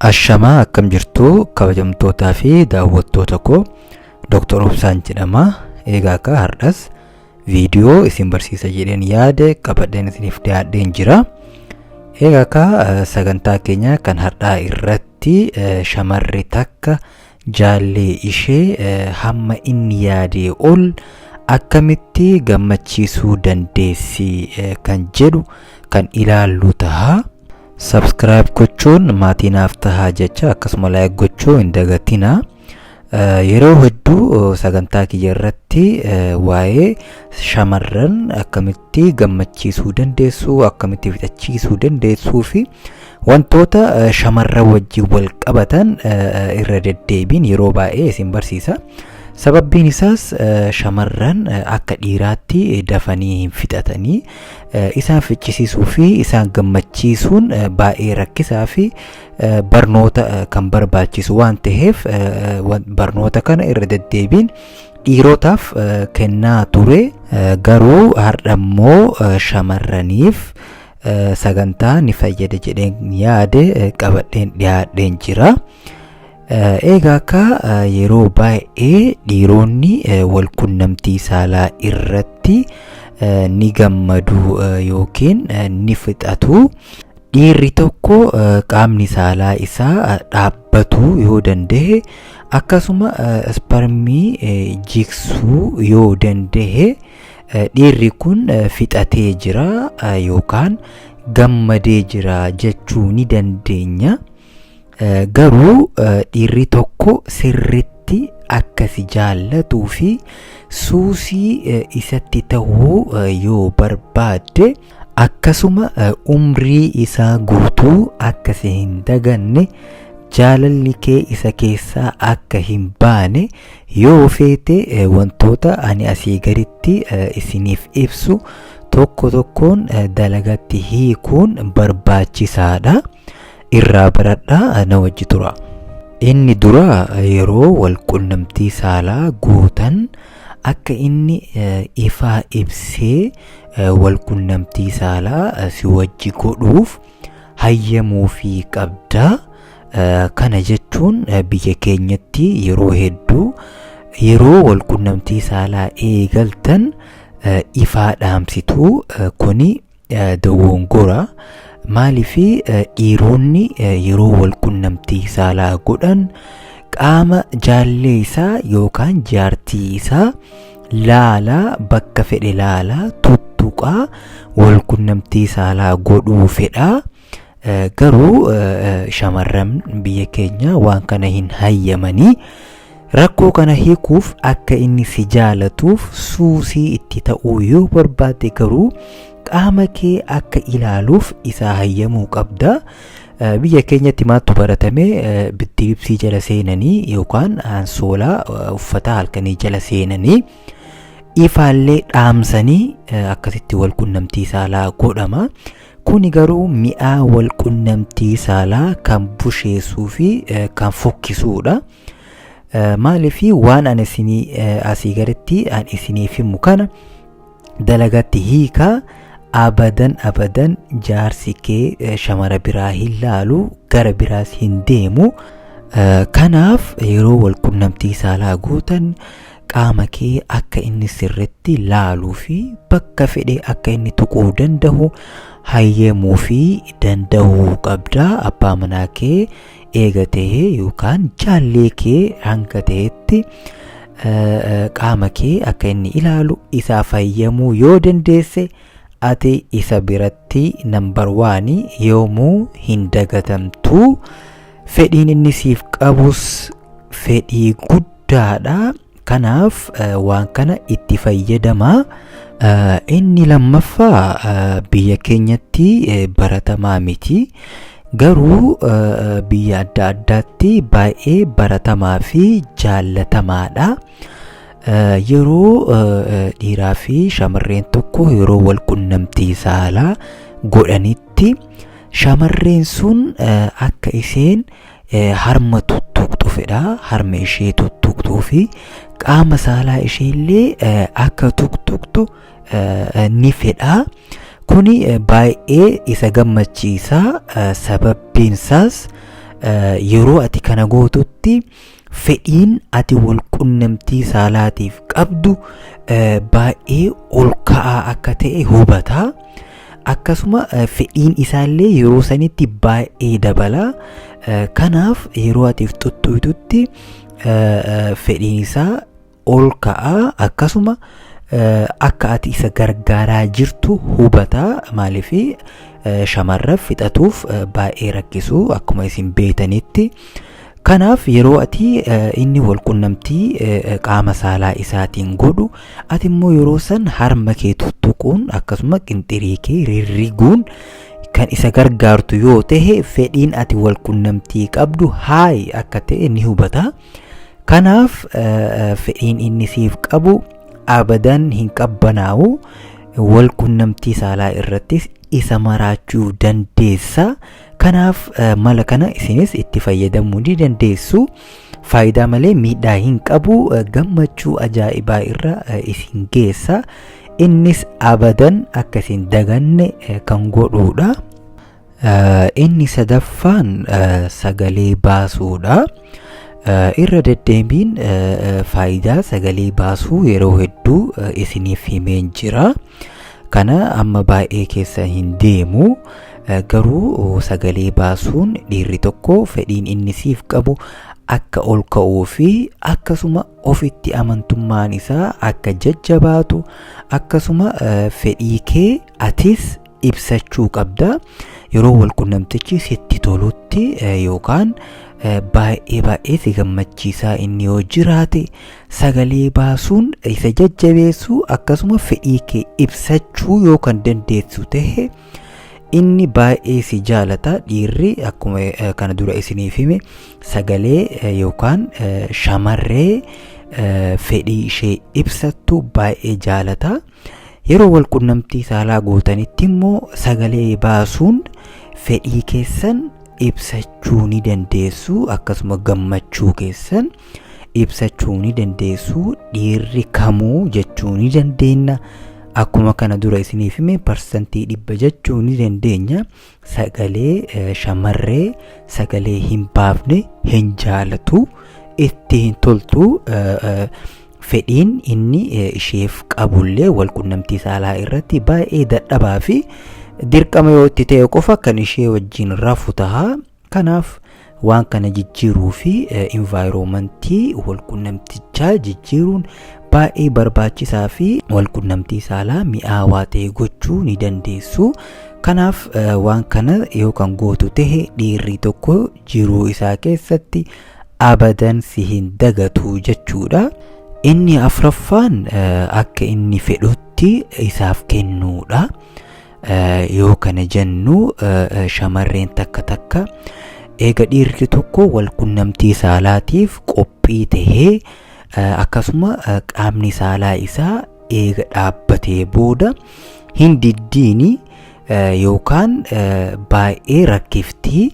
Ashamaa, akkam jirtu kabajamtootaa fi daawwattoota koo? Dr. Obsaan jedhama. Egaa akka har'as viidiyoo isin barsiisa jedheen yaade qabadheen isiniif dhiyaadheen jira. Egaa akka sagantaa keenya kan har'aa irratti shamarri takka jaallee ishee hamma inni yaadee ol akkamitti gammachiisuu dandeessi kan jedhu kan ilaallu ta'a. Subscribe gochuun maatii naaf tahaa jecha, akkasuma like gochuu hin dagatinaa. Yeroo hedduu sagantaa kiyya irratti waa'ee shamarran akkamitti gammachiisuu dandeessu, akkamitti fixachiisuu dandeessuu fi wantoota shamarran wajjin wal qabatan irra deddeebiin yeroo baay'ee isin barsiisa. Sababbiin isaas shamarran akka dhiiraatti dafanii hin fixatanii, isaan ficcisiisuu fi isaan gammachiisuun baay'ee rakkisaa fi barnoota kan barbaachisu waan ta'eef, barnoota kana irra deddeebiin dhiirotaaf kennaa ture. Garuu har'a immoo shamarraniif sagantaa ni fayyada jedheen yaade qabadheen dhiyaadheen jira. Egaa akka yeroo baay'ee dhiironni wal qunnamtii saalaa irratti ni gammadu yookiin ni fixatu. Dhiirri tokko qaamni saalaa isaa dhaabbatuu yoo danda'e, akkasuma isparmii jigsuu yoo danda'e, dhiirri kun fixatee jira yookaan gammadee jira jechuu ni dandeenya. Garuu dhiirri tokko sirritti akka si jaallatuu fi suusii isatti ta'uu yoo barbaadde, akkasuma umrii isaa guutuu akka si hin daganne, jaalalli kee isa keessaa akka hin baane yoo feete, wantoota ani asii gaditti isiniif ibsu tokko tokkoon dalagatti hiikuun barbaachisaadha. Irraa baradhaa, na wajji tura. Inni dura, yeroo wal qunnamtii saalaa gootan akka inni ifaa ibsee wal qunnamtii saalaa si wajji godhuuf hayyamuufii qabda. Kana jechuun biyya keenyatti yeroo hedduu yeroo wal qunnamtii saalaa eegaltan ifaa dhaamsitu. Kuni dogongora. Maaliif? Dhiironni yeroo wal qunnamtii saalaa godhan qaama jaallee isaa yookaan jaartii isaa laalaa, bakka fedhe laalaa, tuttuqaa wal qunnamtii saalaa godhuu fedhaa. Garuu shamarran biyya keenya waan kana hin hayyamanii. Rakkoo kana hiikuuf, akka inni si jaalatuuf suusii itti ta'uu yoo barbaadde garuu, qaama kee akka ilaaluuf isaa hayyamuu qabda. Biyya keenyatti maaltu baratame? Bittiibsii jala seenanii yookaan ansoolaa uffata halkanii jala seenanii ifaallee dhaamsanii akkasitti wal qunnamtii saalaa godhama. Kuni garuu mi'aa wal qunnamtii saalaa kan busheessuu fi kan fokkisuudha. Maaliif? Waan ani isinii asii gaditti ani isiniif himu kana dalagatti hiikaa, abadan abadan jaarsi kee shamara biraa hin laalu, gara biraas hin deemu. Kanaaf yeroo wal qunnamtii saalaa gootan qaama kee akka inni sirritti laaluu fi bakka fedhe akka inni tuquu danda'u hayyamuu fi danda'uu qabda. Abbaa manaa kee eega ta'ee yookaan jaallee kee hanga ta'etti qaama kee akka inni ilaalu isaaf hayyamuu yoo dandeesse, ati isa biratti number one, yoomuu hin dagatamtu. Fedhiin inni siif qabus fedhii guddaadha. Kanaaf waan kana itti fayyadamaa. Inni lammaffaa biyya keenyatti baratamaa miti, garuu biyya adda addaatti baay'ee baratamaa fi jaallatamaadha. Yeroo dhiiraa fi shamarreen tokko yeroo wal qunnamtii saalaa godhanitti shamarreen sun akka isheen harma tuttuqxu fedha. Harma ishee tuttuqxuu fi qaama saalaa ishee illee akka tuttuqxu ni fedha. Kuni baay'ee isa gammachiisa. Sababbiin isaas Yeroo ati kana gootutti fedhiin ati wal qunnamtii saalaatiif qabdu baay'ee ol ka'aa akka ta'e hubata. Akkasuma fedhiin isaallee yeroo sanitti baay'ee dabala. Kanaaf yeroo ati if xuxxuytutti fedhiin isaa ol ka'a. Akkasuma akka ati isa gargaaraa jirtu hubata. Maaliif shamarraf fixatuuf baay'ee rakkisu akkuma isin beetanitti. Kanaaf yeroo ati inni wal qunnamtii qaama saalaa isaatiin godhu ati immoo yeroo san harma kee tuttuquun akkasuma qinxirii kee rirriguun kan isa gargaartu yoo ta'e fedhiin ati wal qunnamtii qabdu haayi akka ta'e ni hubata. Kanaaf fedhiin inni siif qabu abadan hin qabbanaa'u. Wal qunnamtii saalaa irrattis isa maraachuu dandeessa. Kanaaf mala kana isinis itti fayyadamuu ni dandeessu. Faayidaa malee miidhaa hin qabu. Gammachuu ajaa'ibaa irra isin geessa. Innis abadan akka isin daganne kan godhuudha. Inni sadaffaan sagalee baasuudha. Irra deddeebiin faayidaa sagalee baasuu yeroo hedduu isiniif himeen jira. Kana amma baay'ee keessa hin deemu. Garuu sagalee baasuun dhiirri tokko fedhiin inni siif qabu akka ol ka'uu fi akkasuma ofitti amantummaan isaa akka jajjabaatu akkasuma fedhii kee atis ibsachuu qabda. Yeroo walqunnamtichi sitti tolutti yookaan baay'ee baay'ee si gammachiisaa inni yoo jiraate sagalee baasuun isa jajjabeessuu akkasuma fedhii kee ibsachuu yoo kan dandeessu ta'e inni baay'ee si jaalata. Dhiirri akkuma kana dura isiniif hime sagalee yookaan shamarree fedhii ishee ibsattu baay'ee jaalata. Yeroo wal qunnamtii saalaa gootanitti immoo sagalee baasuun fedhii keessan ibsachuu ni dandeessu, akkasuma gammachuu keessan ibsachuu ni dandeessu. Dhiirri kamuu jechuu ni dandeenya. Akkuma kana dura isiniif hime 100% jechuu ni dandeenya. Sagalee shamarree sagalee hin baafne hin jaalatu, itti hin toltu. Fedhiin inni isheef qabullee walqunnamtii saalaa irratti baay'ee dadhabaa fi dirqama yoo itti ta'e qofa kan ishee wajjin rafu taha. Kanaaf waan kana jijjiiruu fi environmentii walqunnamtichaa jijjiiruun baay'ee barbaachisaa fi walqunnamtii saalaa mi'aawaa ta'e gochuu ni dandeessu. Kanaaf waan kana yoo kan gootu ta'e dhiirri tokko jiruu isaa keessatti abadan si hin dagatu jechuudha. Inni afraffaan akka inni fedhutti isaaf kennuudha. Yoo kana jennu shamarreen takka takka eega dhiirri tokko walqunnamtii saalaatiif qophii tahee akkasuma qaamni saalaa isaa eega dhaabbatee booda hin diddiini yookaan baay'ee rakkiftii,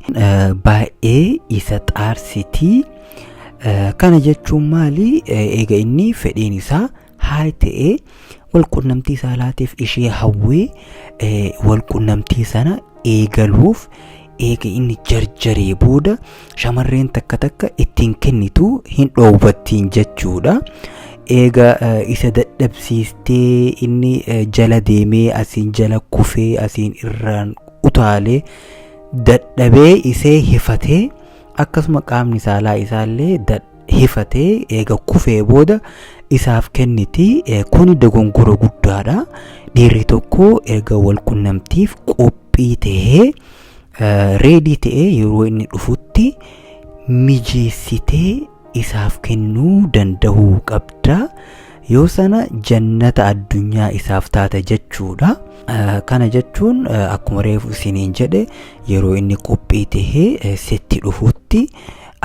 baay'ee isa xaarsitii. Kana jechuun maali? Eega inni fedhiin isaa haay ta'ee walqunnamtii saalaatiif ishee hawwee walqunnamtii sana eegaluuf eega inni jarjaree booda shamarreen takka takka ittiin kennitu hin dhoowwattiin jechuudha. Eega isa dadhabsiistee inni jala deemee asiin jala kufee asiin irraan utaalee dadhabee isee hifatee akkasuma qaamni saalaa isaallee hifatee eega kufee booda isaaf kenniti. Kuni dogongora guddaadha. Dhiirri tokko erga walqunnamtiif qophii ta'ee reedii ta'ee yeroo inni dhufutti mijeessitee isaaf kennuu danda'uu qabda. Yoo sana jannata addunyaa isaaf taata jechuudha. Kana jechuun akkuma reefu isiniin jedhe yeroo inni qophii tahee sitti dhufutti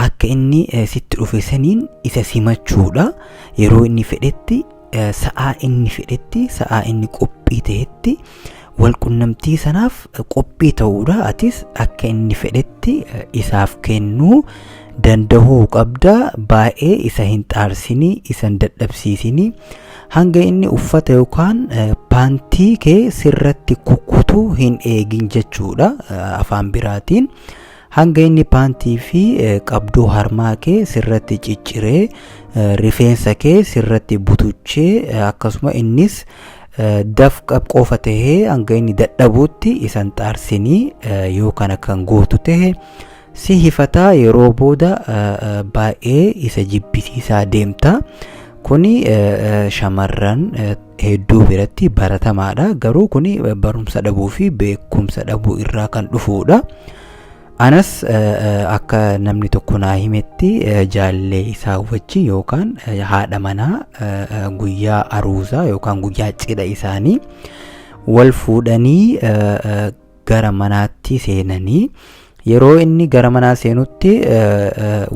akka inni sitti dhufe saniin isa simachuudha. Yeroo inni fedhetti, sa'aa inni fedhetti, sa'aa inni qophii tahetti walqunnamtii sanaaf qophii ta'uudha. Atis akka inni fedhetti isaaf kennuu danda'uu qabda. Baay'ee isa hin xaarsinii, isa hin dadhabsiisinii. Hanga inni uffata yookaan paantii kee sirratti kukkutu hin eegin jechuudha. Afaan biraatiin Hanga inni paantii fi qabdoo harmaa kee sirratti cicciree, rifeensa kee sirratti butuchee, akkasuma innis dafqa qofa tahee hanga inni dadhabuutti isan xaarsinii. Yoo kana kan gootu tahe si hifataa, yeroo booda baay'ee isa jibbisiisaa deemta. Kuni shamarran hedduu biratti baratamaadha. Garuu kuni barumsa dhabuu fi beekumsa dhabuu irraa kan dhufuudha. Anas akka namni tokko naa himetti, jaallee isaa wajjin yookaan haadha manaa guyyaa aruuzaa yookaan guyyaa cidha isaanii wal fuudhanii gara manaatti seenanii, yeroo inni gara manaa seenutti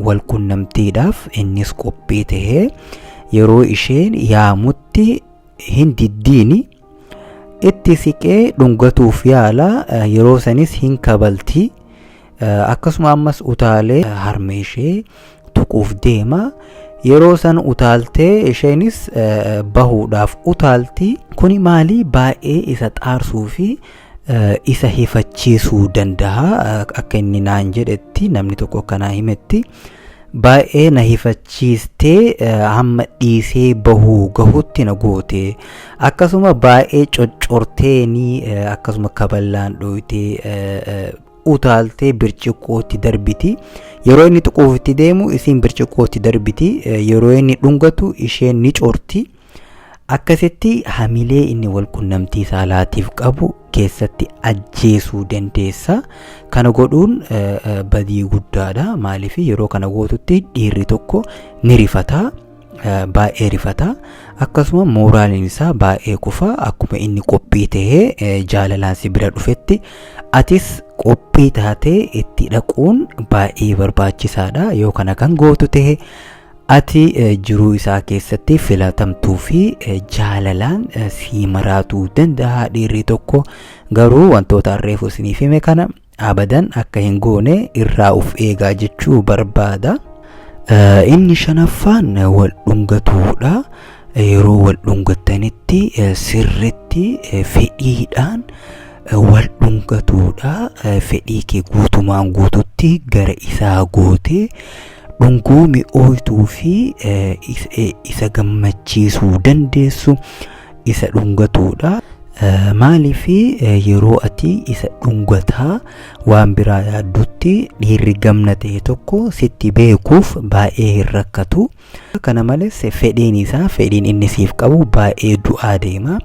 wal qunnamtiidhaaf innis qophii tahee, yeroo isheen yaamutti hin diddiini, itti siqee dhungatuuf yaala. Yeroo sanis hin kabalti. Akkasuma ammas utaalee harma ishee tuquuf deema. Yeroo san utaaltee isheenis bahuudhaaf utaalti. Kuni maali? Baay'ee isa xaarsuu fi isa hifachiisuu danda'a. Akka inni naan jedhetti, namni tokko akka naa himetti, baay'ee na hifachiistee hamma dhiisee bahuu gahutti na goote. Akkasuma baay'ee coccorteenii, akkasuma kaballaan dhooytee, utaaltee birciqqootti darbiti. Yeroo inni tuquuf itti deemu isiin birciqqootti darbiti. Yeroo inni dhungatu isheen ni corti. Akkasitti hamilee inni wal qunnamtii saalaatiif qabu keessatti ajjeesuu dandeessa. Kana godhuun badii guddaadha. Maaliif? Yeroo kana gootutti dhiirri tokko ni rifata. Baay'ee rifata. Akkasuma mooraaliin isaa baay'ee kufa. Akkuma inni qophii tahee jaalalaan si bira dhufetti atis qophii taatee itti dhaquun baay'ee barbaachisaadha. Yoo kana kan gootu tahe ati jiruu isaa keessatti filatamtuu fi jaalalaan sii maraatuu danda'a dhiirri tokko. Garuu wantoota harreefu isiniif hime kana abadan akka hin goone irraa of eegaa jechuu barbaada. Inni shanaffaan wal dhungatuudha. Yeroo wal dhungattanitti sirritti fedhiidhaan wal dhungatuudha. Fedhii kee guutumaan guututti gara isaa gootee dhunguu mi'ooytuu fi isa gammachiisuu dandeessu isa dhungatuudha. Maaliif? Yeroo ati isa dhungataa waan biraa yaaddutti dhiirri gamna ta'e tokko sitti beekuuf baay'ee hin rakkatu. Kana malees fedhiin isaa, fedhiin inni siif qabu baay'ee du'aa deema.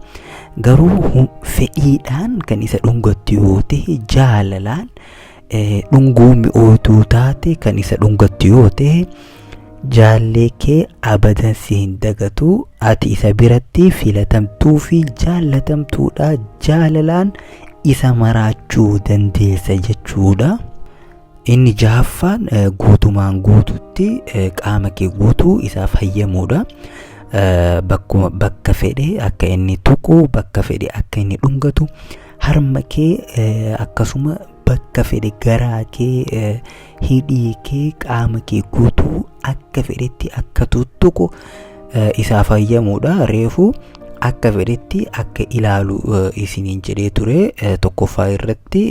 Garuu fedhiidhaan kan isa dhungattu yoo ta'e, jaalalaan dhunguu mi'ootuu taate kan isa dhungattu yoo ta'e, jaallee kee abadan si hin dagatu. Ati isa biratti filatamtuu fi jaallatamtuudha. Jaalalaan isa maraachuu dandeessa jechuudha. Inni jahaffaan guutumaan guututti qaama kee guutuu isaaf hayyamuudha. Bakkuma bakka fedhe akka inni tuqu, bakka fedhe akka inni dhungatu, harma kee, akkasuma bakka fedhe garaa kee, hidhii kee, qaama kee guutuu akka fedhetti akka tuttuqu isaaf hayyamuudha. Reefu akka fedhetti akka ilaalu isiniin jedhee ture. Tokkoffaa irratti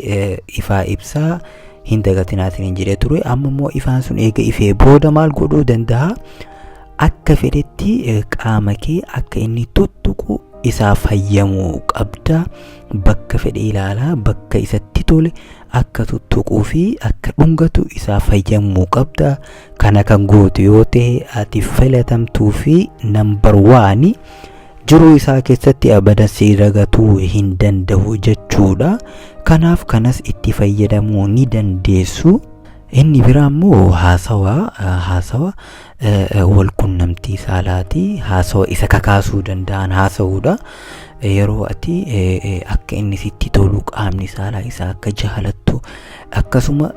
ifaa ibsaa hin dagatinaa isiniin jedhee ture. Amma immoo ifaan sun eega ifee booda maal godhuu danda'a? Akka fedhetti qaama kee akka inni tuttuqu isaaf hayyamuu qabda. Bakka fedhe ilaalaa, bakka isatti tole akka tuttuquu fi akka dhungatu isaaf hayyamuu qabda. Kana kan gootu yoo ta'e ati filatamtuu fi number one jiruu isaa keessatti abadan si dagatuu hin danda'u jechuudha. Kanaaf kanas itti fayyadamuu ni dandeessu. Inni biraa immoo haasawa wal qunnamtii saalaati. Haasawa isa kakaasuu danda'an haasa'uudha. Yeroo ati akka inni sitti tolu, qaamni saalaa isaa akka jaalattu, akkasuma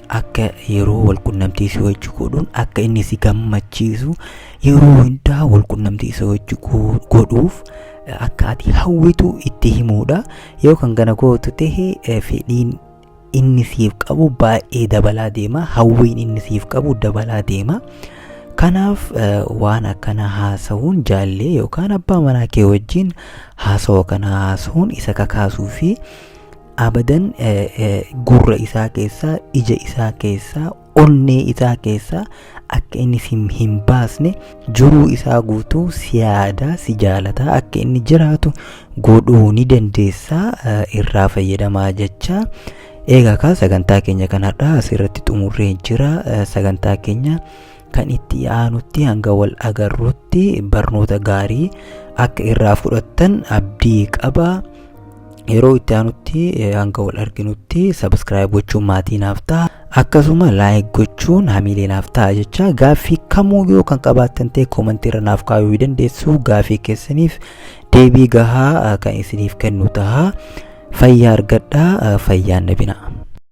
akka yeroo wal qunnamtii si wajji godhuun akka inni si gammachiisu, yeroo hundaa wal qunnamtii isa wajji godhuuf akka ati hawwitu itti himuudha. Yoo kan kana gootu ta'e fedhiin inni siif qabu baay'ee dabalaa deema. Hawwiin inni siif qabu dabalaa deema. Kanaaf waan akkana haasa'uun, jaallee yookaan abbaa manaa kee wajjin haasawa kana haasa'uun isa kakaasuu fi Abadan gurra isaa keessaa, ija isaa keessaa, onnee isaa keessaa akka inni si hin baasne, jiruu isaa guutuu si yaadaa, si jaalataa akka inni jiraatu godhuu ni dandeessaa. Irraa fayyadamaa jecha. Egaa kaa sagantaa keenya kan har'aa asirratti xumurree jira. Sagantaa keenya kan itti aanutti hanga wal agarrutti barnoota gaarii akka irraa fudhattan abdii qaba. Yeroo itti aanutti hanga wal arginutti subscribe gochuun maatii naaf ta'a. Akkasuma like gochuun hamiilee naaf ta'a jecha. Gaaffii kamuu yoo kan qabaattan ta'e koomantii irra naaf kaayuu dandeessu. Gaaffii keessaniif deebii gahaa kan isiniif kennu ta'a. Fayyaa argadhaa, fayyaan dhabinaa.